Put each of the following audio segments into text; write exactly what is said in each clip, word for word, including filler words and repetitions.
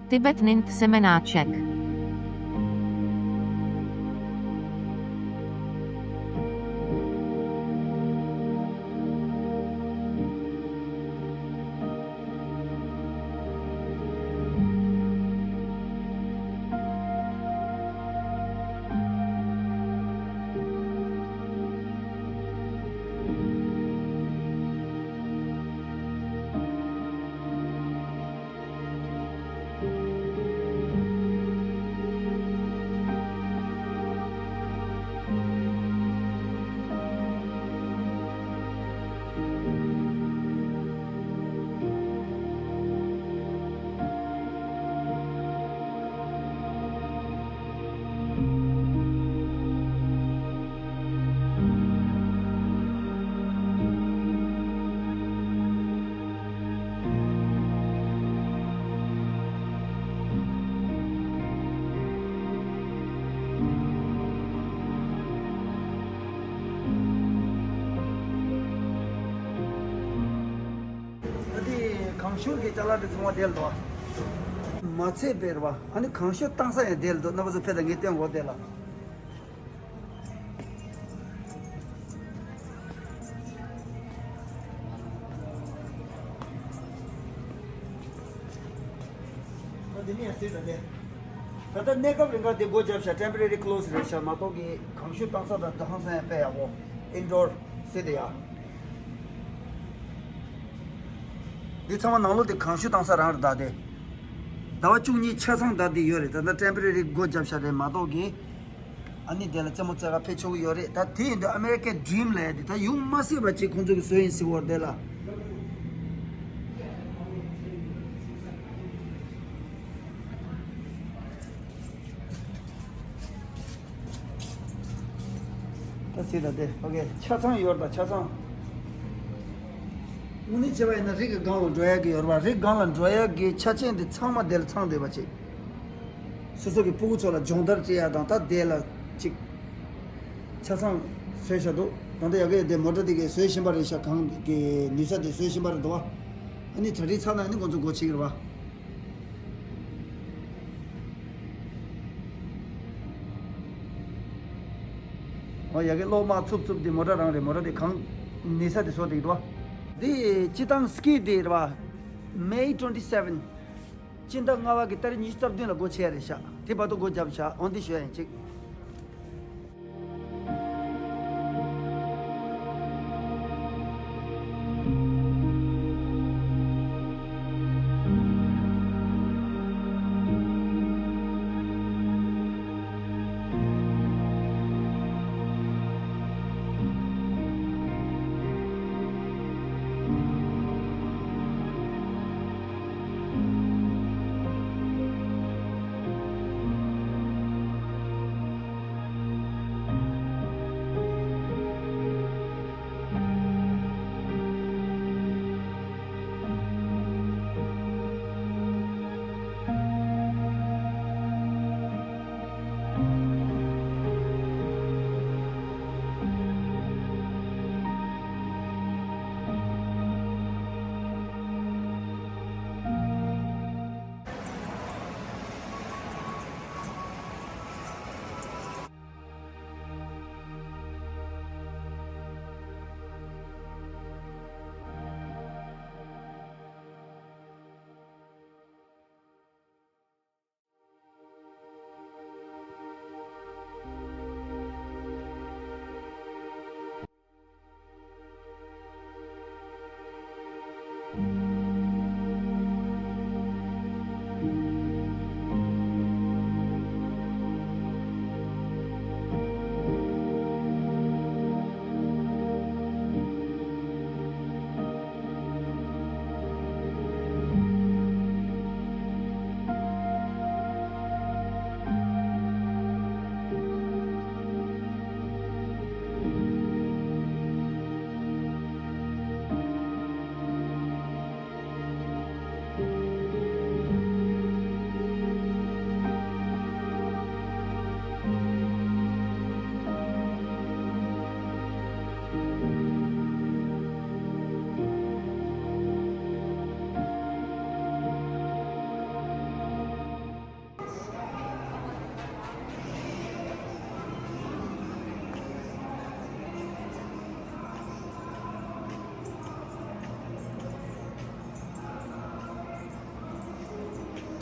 Tibet Ninth Semenachek. ཨ་དེ་གངས་ཤུར་གྱི་ཅ་ལག་དེ་ཚང་མ་དེར་འདུག་མ་ཚད་པའི་རེད་བ། ཨ་ནི་གངས་ཤུར་བཏང་ས་ཡང་དེར་འདུག་རྣམ་པ་ཚོ་ཕེབས་དང་ངས་སྟོན་གོ་དེ་ལ། འདི་ནས་ཟེར་ད་དེ། ད་ལྟ་གནས་སྐབས་རིང་ག་དེ་སྒོ་བརྒྱབ་ཤག temporary close རེད་ཤག་མ་གཏོགས་ཀྱི་གངས་ཤུར་བཏང་ས་དང་ད་ཧང་སང་ཡང་དཔེ་ཡག་པོ་indoor ཟེར་དེ་ཡ། འདི་ཚང་མ་ནང་ལོགས་དེ་གངས་ཤུར་བཏང་ས་རང་རེད་ད་དེ། ཟླ་བ་བཅུ་གཉིས་ཆ་ཚང་ད་དེ་ཡོད་རེད། ད་ལྟ་temporary སྒོ་བརྒྱབ་ཤག་རེད་མ་གཏོགས་ཀྱི། ཨ་ནི་དེ་ལ་རྩེད་མོ་རྩེ་ག་ཕེབས་ཆོག་གི་ཡོད་རེད། ད་དེ་ཡིན་དུས་American Dream ལབ་ཡ་དེ་ད་ཡོང་མ་སྲིད་པ་ཅིག་ཁོང་ཚོ་གི་བཟོས་ཡིན་ཟེར་བ་རེད་དེ་ལ། ད་སྲིད་ད་དེ་ཨོ་ཀེ་ཆ་ཚང་ཡོད་རེད་ད་ཆ་ཚང་། དངོས་གནས་བྱས་པ་ཡིན་ན་རི་གི་སྒང་ལ་འགྲོ་ཡ་གི་ཡོད་རེད་པ། རི་སྒང་ལ་འགྲོ་ཡ་གི་ཆ་རྐྱེན་དེ་ཚང་མ་དེ་ལ་ཚང་བསྡད་པ་ཅིག་སོ་སོ་གི་སྤུ་གུ་ཚོ་ལ་སྦྱོང་བརྡར་སྤྲད་ཡ་དང་ད་དེ་ལ་ཅིག་ཆ་ཚང་བཟོས་བཞག་འདུག་ད་ལྟ་ཡ་གི་དེ་མོ་ཊ་དེ་གི་བཟོས་བཞིན་པ་རེད་ཤག་གངས་གི་ནུས་ས་དེ་བཟོས་བཞིན་པ་རེད་འདུག་བ། ཨ་ནི་གྲ་སྒྲིག་ཚར་ན་ཨ་ནི་ཁོང་ཚོ་སྒོ་ཕྱེ་གི་རེད་བ། ཨོ་ཡ་གི་གློག་དམར་འཚུབ་འཚུབ་དེ་མོ་ཊ་རང་རེད། མོ་ཊ་དེ་གངས་ནུས་ས་དེ་བཟོ་དེ་གི་འདུག་བ། དེ་སྤྱི་བཏང་ski day རེད་བ། May twenty seven སྤྱི་ཟླ་ལྔ་པ་གི་ཏ་རིག་ཉི་ཤུ་རྩ་བདུན་ལ་སྒོ་ཕྱེ་ཡ་རེད་ཤག་དེ་བར་དུ་སྒོ་བརྒྱབ་ཤག་འོན་ཏེ་ཞུ་ཡ་ཡིན་ཅིག་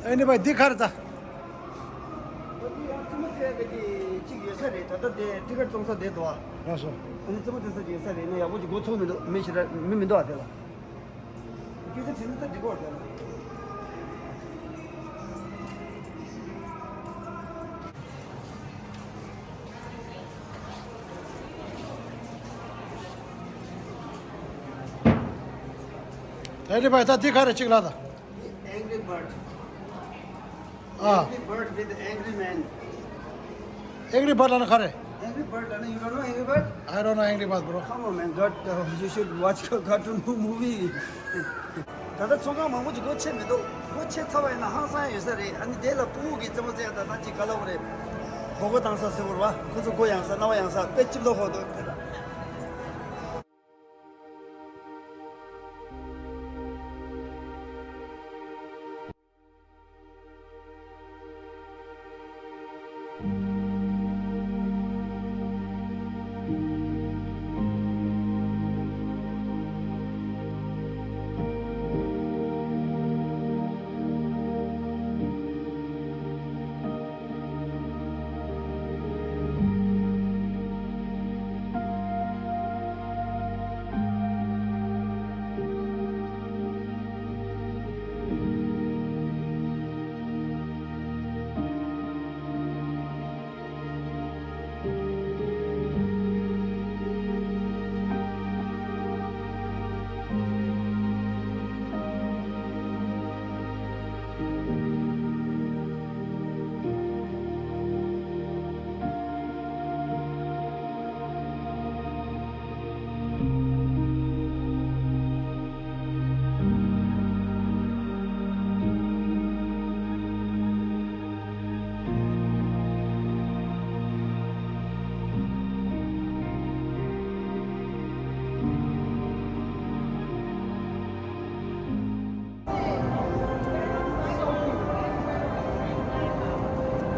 ཨེ་ནི་བ་འདི་ག་རེ་ད། ཨོ་འདི་ཡང་རྩེད་མོ་རྩེ་ཡག་གི་གཅིག་ཡོད་ས་རེད། ད་ལྟ་དེ་ཊི་ཀེ་ཊི་བཙོང་ས་དེ་འདུག་ཨ། ལགས་སོ། ཨ་ནི་རྩེད་མོ་རྩེ་ས་ཅིག་ཡོད་ས་རེད། ན་ཡག་པོ་ཅིག་འགོ་ཚུགས་མི་འདུག་མི་ཞེ་དྲག་མི་མི་འདུག་ཨ། དེ་ལ་སྐད་ཆ་དྲིས་ན་ད་འགྲིག་གོ་དེ་ལ། ཨེ་ནི་བ་ད་འདི་ག་རེ་གཅིག་ལ་ད། Angry Bird. ཨ། Angry Bird with Angry Man. Angry Bird ལབ་ན་ག་རེ། Angry Bird ལབ་ན། You don't know Angry Bird? I don't know Angry Bird, bro. Come on, man. God, uh, you should watch cartoon movie. ད་ལྟ་ཚོང་ཁང་མང་པོ་ཅིག་སྒོ་ཕྱེ་མི་འདུག་སྒོ་ཕྱེ་ཚར་བ་ཡིན་ན་ཧང་སང་ཡོད་ས་རེད། ཨ་ནི་དེ་ལ་ཕྲུ་གུ་གི་རྩེད་མོ་རྩེ་ཡག་ད་ད་ཅིག་ག་ལབ་དགོས་རེད། སྒོར་སྒོར་བཏང་ས་ཟེར་བ་རེད་བ། ཁོ་ཚོ་སྒོ་ཡངས་ས། རྣ་བ་ཡངས་ས། དཔེ་སྐྱིད་པོ་ཧོ་འདུག་དེ་ལ།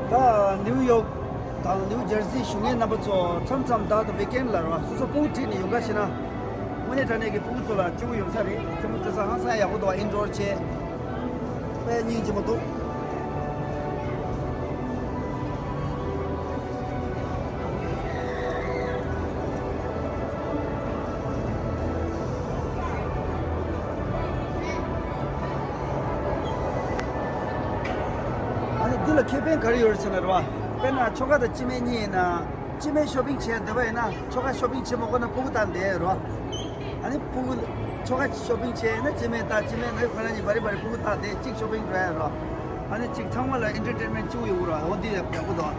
ད་ནིའུ་ཡོག་དང་ནིའུ་ཇར་སི་བཞུགས་མཁན་རྣམ་པ་ཚོ། མཚམས་མཚམས་ད་ལྟ་ཝིག་ཨེན་ལ་རེད་བ། སོ་སོ་ཕྲུ་གུ་ཁྲིད་ནས་ཡོང་ག་ཕྱིན་ན། དངོས་གནས་དྲང་གནས་ཀྱི་ཕྲུ་གུ་ཚོ་ལ་སྐྱིད་པོ་ཡོང་ས་རེད། རྩེད་མོ་རྩེ་ས་ཧང་སང་ཡག་པོ་འདུག་ཨིན་ཌོར་བྱས། དཔེ་སྙིང་རྗེ་མོ་འདུག་ཨ་ནི་འདི་ལ་ཁེ་ཕན་ག་རེ་ཡོད་རེད་ཟེར་ན་རེད་བ། དཔེར་ན་ཁྱོ་ག་དང་སྐྱེ་དམན་གཉིས་ཡིན་ན། སྐྱེ་དམན་ཤོ་པིང་བྱས་བསྡད་པ་ཡིན་ན། ཁྱོ་ག་ཤོ་པིང་བྱེད་མ་དགོས་ན་ཕྲུ་གུ་བཏང་བསྡད་རོ། ཨ་ནི་ཕྲུ་གུ། ཁྱོ་ག་ཤོ་པིང་བྱས་ན་སྐྱེ་དམན་ད། སྐྱེ་དམན་ན་ཁོ་རང་གཉིས་བ་རི་བ་རི་ཕྲུ་གུ་བཏང་བསྡད། གཅིག་ཤོ་པིང་འགྲོ་ཡ་རོ། ཨ་ནི་གཅིག་ཚང་མ་ལ་ཨེན་ཊར་ཊེན་མེན་ཊི་གཅིག་པུ་ཡོང་གི་རོ། འོ་འདི་ཡག་པོ་འདུག་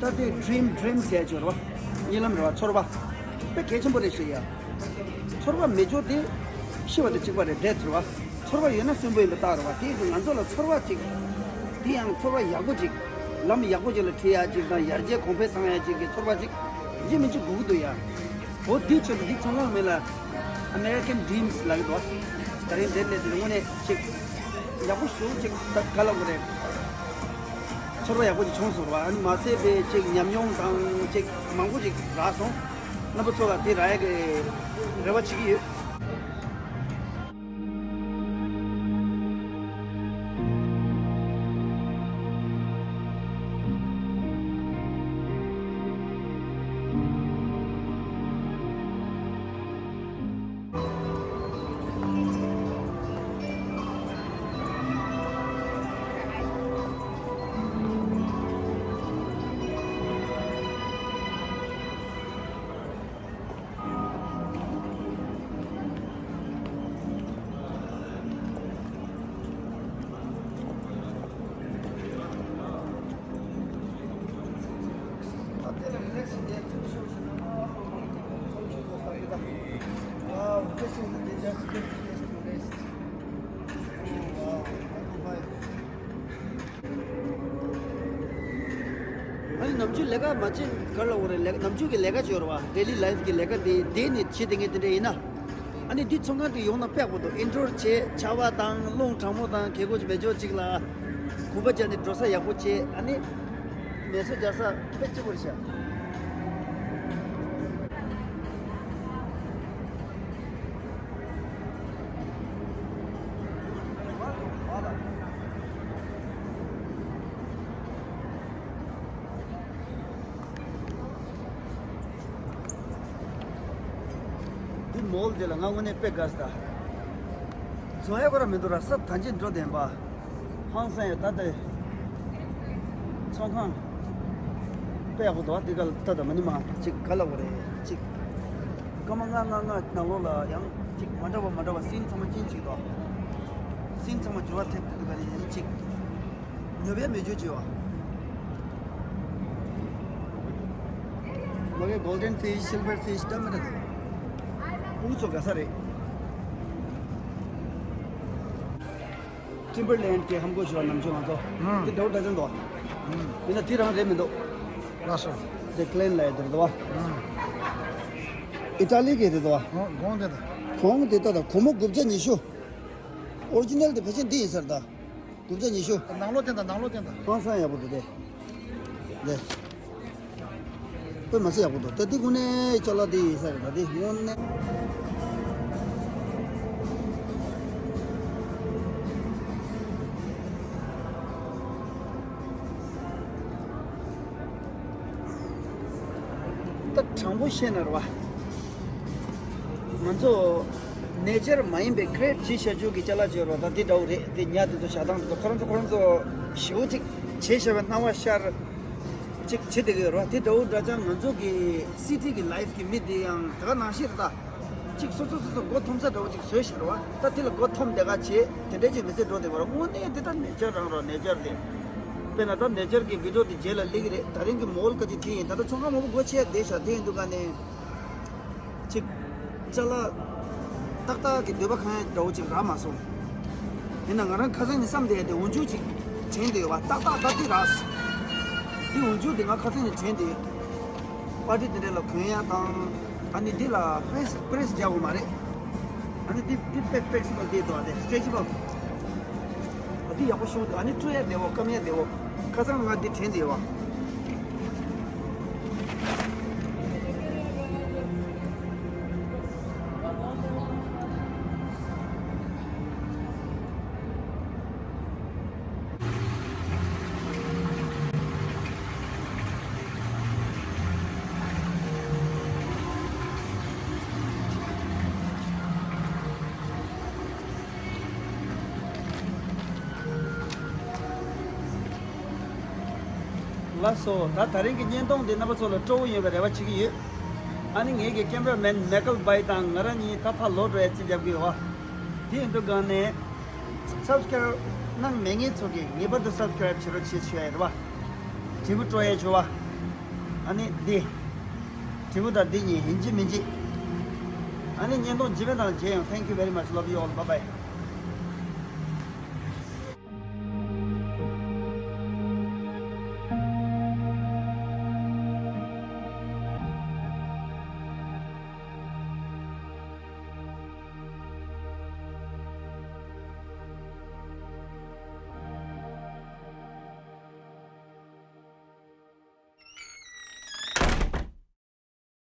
ད་ལྟའི་ཌི་རིམ། ཌི་རིམ་ཟེར་ཡ་ཅིག་ཡོད་རེད་བ། གཉིད་ལམ་རེད་བ། ཚོར་བ་དཔེ་གལ་ཆེན་པོ་རེད་ཞུ་ཡ། ཚོར་བ་མེད་ཅོག་དེ་ཤི་བ་དང་གཅིག་པ་རེད། ཌེ་ཐི་རེད་བ། ཚོར་བ་ཡོད་ན་གསོན་པོ་ཡིན་པ་རྟགས་རེད་བ། དེ་ཡིན་དུས་ང་ཚོ་ལ་ཚོར་བ་ཅིག་དེ་ཡང་ཚོར་བ་ཡག་པོ་ཅིག་ལམ་ཡག་པོ་ཅིག་ལ་ཁྲིད་ཡ་ཅིག་དང་། ཡར་རྒྱས་གོང་འཕེལ་བཏང་ཡ་ཅིག་གི་ཚོར་བ་ཅིག་ཡིན་མིན་ཅིག་དགོས་ཀྱི་འདུག་ཡ། འོ་དེའི་ཆེད་དུ་འདི་ཚོང་ཁང་མིང་ལ་American Dreams ལབ་ཀྱི་འདུག་དེ་རིང་འདིར་སླེབས་དུས་དངོས་གནས་ཅིག་ཡག་པོ་ཞེ་པོ་ཅིག་ད་ག་ལབ་དགོས་རེད། ཚོར་བ་ཡག་པོ་ཅིག་བྱུང་སོང་བ། ཨ་ནི་མ་ཚད་པའི་ཅིག་ཉམས་མྱོང་དང་ཅིག་མང་པོ་ཅིག་རག་སོང་། རྣམ་པ་ཚོ་ལ་དེ་རག་ཡག་གི་རེ་བ་བྱེད་ཀྱི་ཡོད། ཨ་ནི་ ནམ་རྒྱུན་ལས་ཀ་མ་བྱེད་ག་རེ་ལབ་དགོས་རེད། ལས་ནམ་རྒྱུན་གྱི་ལས་ཀ་ཅིག་ཡོད་རེད་བ། ཌེ་ལི་ལའིཕ་གི་ལས་ཀ་དེ་དེ་ནི་བྱེད་བསྡད་མཁན་དེ་འདྲ་ཡིན་ན། ཨ་ནི་འདི་ཚོང་ཁང་དེ་ཡོང་ན་དཔེ་ཡག་པོ་འདུག་ཨིན་ཌོར་བྱས། ཆར་པ་དང་རླུང་གྲང་མོ་དང་གད་མོ་ཅིག་མེད་ཆོག་ཅིག་ལ། གོམ་པ་རྒྱག་ནས་འགྲོ་ས་ཡག་པོ་བྱས། ཨ་ནི་མེ་སོ་རྒྱག་ས་དཔེ་སྐྱིད་པོ་རེད་ཤག་འདི་མོལ་དེ་ལ་ང་དངོས་གནས་དཔེ་དགའ་སོང་། ད་རྫོང་ཡག་པོ་ར་མི་འདུག་ར། ས་ཐམས་ཅད་འགྲོ་བདེན་པ། ཧང་སང་ཡོད་ད་ལྟ། ཚོང་ཁང་དཔེ་ཡག་པོ་འདུག་འདི་ག་ལ་ལྟ་ད་མ་ནི་མ་ཅིག་ག་ལ་བ་རེད་ཅིག་སྐར་མ་ལྔ་ལྔ་ལྔ་ནང་ལོགས་ལ་ཡང་ཅིག་མ་འདྲ་བ་མ་འདྲ་བ་སིན་ཚང་མ་ཅན་ཅིག་འདུག་སིན་ཚང་མ་འགྱུར་བ་ཐེབས་དུས་ག་ནས་ཡིན་ཅིག་ཉོ་བའི་མི་རྒྱུ་ཅིག་བ། མ་གི་གོལ་ཌན་ཕིཤ་སིལ་ཝར་ཕིཤ་འདྲ་མི་འདྲ་འདུག་སྤུ་གུ་ཚོ་དགའ་ས་རེད། ཊིམ་བར་ལེན་གྱི་ཧམ་གོ་ཞུ་བ་ནམ་རྒྱུན་ང་ཚོ་ཨང་དེ་འདྲ་བོ་འདྲ་ཅན་འདུག་བ། ཨང་ཡིན་ན་དེ་རང་རེད་མི་འདུག་ལགས་སོ། དེ་ཀི་ལེན་ལ་ཡ་དེ་རེད་འདུག་བ། ཨང་ཨི་ཊ་ལི་གི་རེད་འདུག་བ། ཨང་གོང་དེ་དང་། གོང་དེ་ལྟ་དང་། གོང་མོ་དགུ་བརྒྱ་ཉི་ཤུ། ཨོ་རི་ཇི་ནལ་དེ་ཕལ་ཆེར་འདི་ཡིན་ས་རེད་ད། དགུ་བརྒྱ་ཉི་ཤུ། ནང་ལོགས་བསྟན་དང་། ནང་ལོགས་བསྟན་དང་། ཧང་སང་ཡག་པོ་འདུག་དེ། དེ། དཔེ་མ་སྲིད་ཡག་པོ་འདུག་ད་འདི་དངོས་གནས་ཅ་ལག་འདི་ཡིན་ས་རེད་ད། འདི་དངོས་གནས། ད་དྲང་པོ་བཤད་ན་རེད་བ། ང་ཚོ་ནེ་ཅར་མ་ཡིན་པའི་ཀི་རི་ཨེ་ཊི་བྱེད་བྱ་རྒྱུ་གི་ཅ་ལག་ཅིག་ཡོད་རེད་བ། ད་འདི་འདྲ་བོ་རེད། འདི་ཉ་འདི་ཚོ་བཞག་སྟངས་འདི་ཚོ་ཁོ་རང་ཚོ་ཁོ་རང་ཚོ་ཞེ་པོ་ཅིག་བྱས་བཞག་པའི་སྣང་བ་ཤར་ཅིག་བྱེད་བསྡད་ཀྱི་ཡོད་རེད་བ། འདི་འདྲ་བོ་འདྲ་ཅང་ང་ཚོ་གི་སི་ཊི་གི་ལའིཕ་གི་མི་འདི་ཡང་དེ་ག་ནང་བཞིན་རེད་ད། ཅིག་སོ་སོ་སོ་སོ་མགོ་འཐོམ་ས་འདྲ་བོ་ཅིག་བཟོས་བཞག་རེད་བ། ད་དེ་ལ་མགོ་འཐོམ་བསྡད་ག་བྱས་དེ་འདྲ་ཅིག་མི་ཚེ་འགྲོ་བསྡད་པ་རེད། དངོས་གནས་འདི་ད་ནེ་ཅར་རང་རེད། ནེ་ཅར་དེ། དཔེར་ན་ད་ནེ་ཅར་གི་བི་ཌི་ཡོ་དེ་རྗེས་ལ་སླེབས་ཀྱི་རེད། ད་རིང་གི་མོལ་ག་ཅིག་དེ་ཡིན། ད་ལྟ་ཚོང་ཁང་མང་པོ་སྒོ་ཕྱེ་བསྡད་ཤག་དེ་ཡིན་དུས་ག་ནས། ཅིག་ཅ་ལག་ཏག་ཏག་གི་འདོད་པ་ཁེངས་ཡ་འདྲ་བོ་ཅིག་རག་མ་སོང་། ཡིན་ན་ང་རང་ཁ་སང་ནས་བསམ་བསྡད་ཡ་དེ་འོག་འཇུག་ཅིག་དྲན་བསྡད་ཡོད་པ། ཏག་ཏག་ཏག་ཏག་རག་སོང་། དེ་འོག་འཇུག་དེ་ང་ཁ་སང་ནས་དྲན་བསྡད་ཡོད། པར་ཊི་དེ་འདྲ་ལ་གོན་ཡ་དང་། ཨ་ནི་འདི་ལ་པི་རེ་སི་པི་རེ་སི་རྒྱག་དགོས་མ་རེད། ཨ་ནི་འདི་འདི་དཔེ་ཕི་ལེག་སི་བལ་དེ་འདུག་ཨ། དེ་སི་ཊེ་ཆི་བལ། ཨ་འདི་ཡག་པོ་ཤོང་འདུག་ཨ་ནི་བཀྲུ་ཡ་བདེ་བོ། སྐམ་ཡ་བདེ་བོ། ཁ་སང་ང་འདི་དྲན་བསྡད་ཡོད་པ། ལགས་སོ། ད་ད་རིང་གི་བརྙན་ཐུང་འདི་རྣམ་པ་ཚོ་ལ་སྤྲོ་བོ་ཡོད་པའི་རེ་བ་བྱེད་ཀྱི་ཡོད། ཨ་ནི་ངེད་ཀྱི་ཀེམ་ར་མེན་མེ་ཀལ་བྷའི་དང་ང་རང་གཉིས་ད་ཕར་ལོག་འགྲོ་ཡ་རྩིས་རྒྱབ་ཀྱི་ཡོད་པ། དེ་ཡིན་དུས་གང་ནས་སབ་སི་ཀ་རའིབ་གནང་མེད་མཁན་ཚོ་གིས་ངེས་པར་དུ་སབ་སི་ཀ་རའིབ་བྱེད་རོགས་བྱེད་ཞུ་ཡ་ཡིན་རེད་པ། དྲིལ་བུ་སྤྲོ་ཡ་བྱོས་པ། ཨ་ནི་འདི། དྲིལ་བུ་དང་འདི་གཉིས་ཡིན་གཅིག་མིན་གཅིག་ཨ་ནི་བརྙན་ཐུང་རྗེས་མའི་ནང་ལ་མཇལ་ཡོང་། Thank you very much. Love you all. Bye bye.